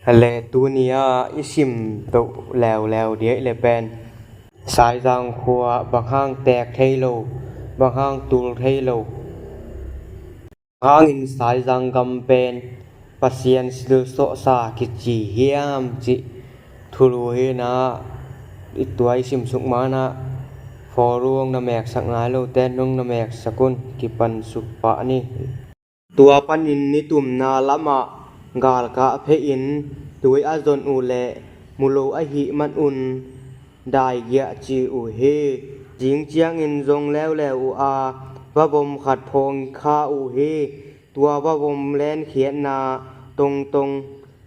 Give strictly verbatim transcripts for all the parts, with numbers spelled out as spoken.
Le tuni-ah i sim toh leuleu diai le pen Saizang khua bang hang teek thei lo, bang hang tul thei lo, bang hangin Saizang gam pen Pasian silsawhsa kici hiam cih thulu hi na. I tua i simsuk manah forum na meksak nai lote nong na meksak un kipan suk pah ni. Tua panin nitumna lamah galkah phehin tui a zon uh le mu lo ahih manun daigiah ci uh hi. Zing ciangin zong leuleu uh a, vabom khat phawng kha uh hi. Tua vabom lenkhiatna tongtong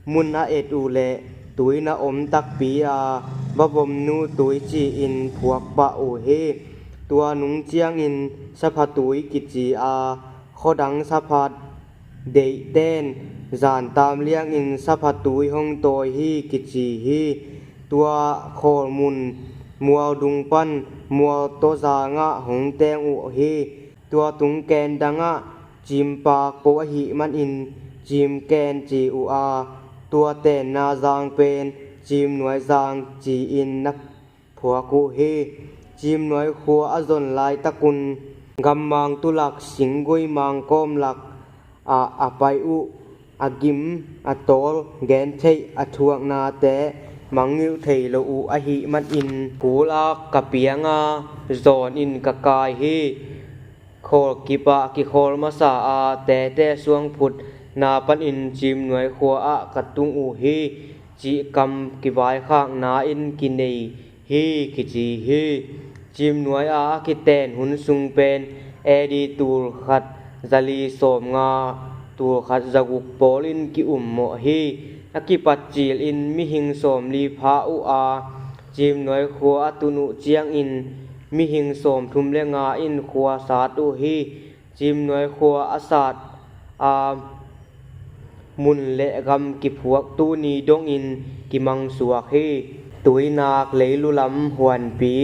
mun a et uh le tui na om takpi a, vabomnu tui ci-in phuak pah uh hi. Tua nung ciangin sapha tui kici a, khuadang sapha deihten zantam liangin sapha tui hong tawi hi kici hi. Tua khawlmun mual dung pan mual tawzangah hong teng uh hi. Tua tungken dangah cimpak po ahih manin cimken ci uh a, tua tenna zang pen cimnuai zang ci-in na phuak uh hi. Cimnuai khua a zon laitakun gammang tulak singgui mangkawm lak ah a pai uh a gim a tawl gentheih a thuaknate mangngilh thei lo uh ahih manin kul ah ka piang a, zawn in ka kai hi. Khawlkip ah kikhawl masa a, tete suangphutna panin cimnuai khua ah ka tung uh hi, cih kam kivaikhakna in kinei hi kici hi. Cimnuai a a kiten hun sung pen A D tul khat zali sawmnga tul khat zaguk pawlin ki-ummawh hi. A kipat cilin mihing sawmli pha uh a, cimnuai khua a tun uh ciangin mihing sawmthum le nga in khua sat uh hi. Cimnuai khua a sat a, mun le gam kiphuak tuni dongin kimangsuak hi. Tuinak leilu lam huanpi,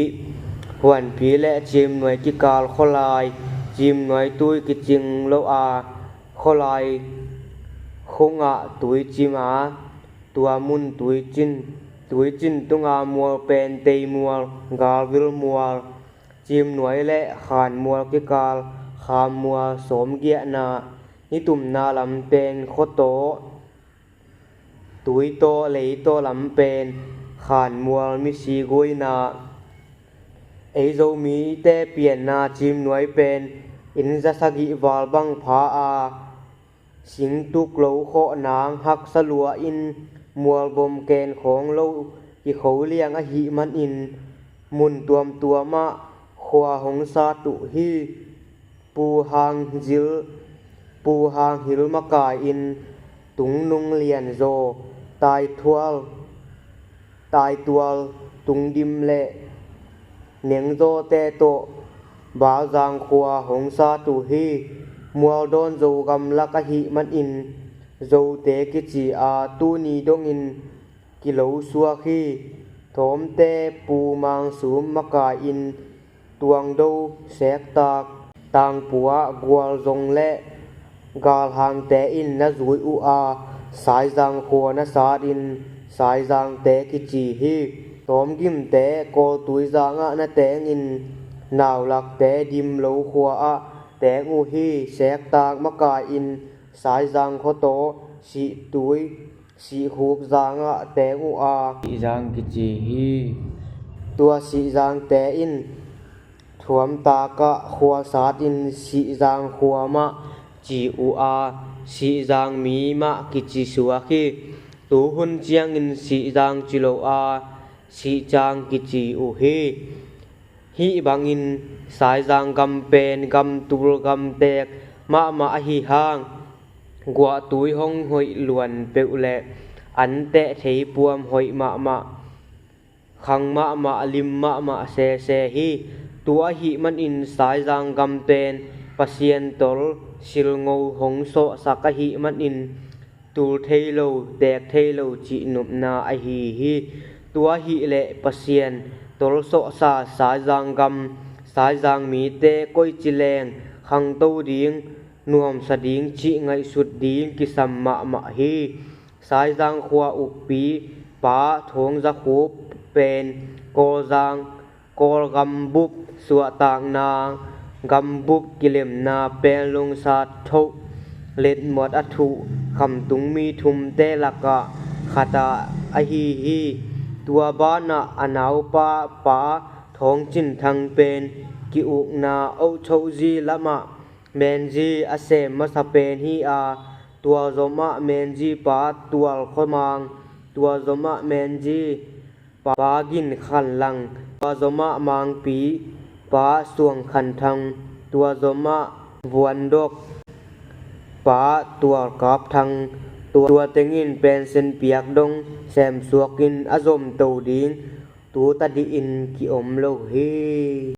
huanpi le cimnuai kikal khawlai, cimnuai tui kicing lo a, khawlai khungah tuicim a, tua mun tuicin, tuicin tunga mual pen teimual, galvil mual, cimnuai le khanmual kikal khammual sawmgiahna, nitumna lam pen khuataw, tuitaw leitaw lam pen khanmual misiguina. Ei Zomite pianna cimnuai pen inn za sagih val bang pha a, singtuk lo khawh nang haksa lua in mualbom ken khawng lo kikho liang ahih manin mun tuamtuamah khua hong sat uh hi. Pu Hang Zil, Pu Hang Hil makai in Tungnung Lianzaw, Taithual, Taitual, Tungdim le Nengzawte tawh Balzang khua hong sat uh hi. Mualdawn Zogam lak ahih manin Zote kici a, tuni dongin kilo suak hi. Thawmte Pu Mang Sum makai in Tuangdo, Sektak, Tangpua, Gualzong le Galhangte in na zui uh a, Saizang khua na sat in Saizangte kici hi. Tawmgimte Kawltui zangah na teng in Naulakte Dimlo khua ah teng uh hi. Sektak makai in Saizang khuataw Sihtui, Sihkhuk zangah teng uh a, Sihzang kici hi. Tua Sihzangte in Thuamtak ah khua sat in Sihzang khua mah ci uh a, Sihzang mi mah kici suak hi. Tuhun ciangin Sihzang ci lo a, Sihcang kici uh hi. Hih bangin Saizang gam pen gamtul gamtek mahmah ahi hang, guahtui hong hoih luan peuh le anteh theipuam hoih mahmah, khang mahmah, lim mahmah sese hi. Tua ahih manin Saizang gam pen Pasian tol silngo hong sawhsak ahih manin tul thei lo, teek thei lo cih nopna ahi hi. Tua ahih leh Pasian tolsawhsa Saizang gam, Saizang mite koici leng khangto ding, nuamsa ding cih ngaihsut ding kisam mahmah hi. Saizang khua ukpi Pa Thawng Za Khup pen Kawlzang, Kawlgam bup suahtakna, gam bup kilemna Panglong Sat Thoh letmuat a thuh Khamtung mi thumte lakah khat ah ahi hi. Tua banah a naupa Pa Thawng Cin Thang pen ki-ukna Ohthohzi lamah Menzi a sem masa pen hi a, tua zomah Menzi Pa Tual Khua Mang, tua zomah Menzi Pa Gin Khan Lang, tua zomah Mangpi Pa Suang Khan Thang, tua zomah Vuan Dok Pa Tual Kap Thang, tua tengin pension piak dong semsuak in a zomto ding tu tadih in ki-om lo hi.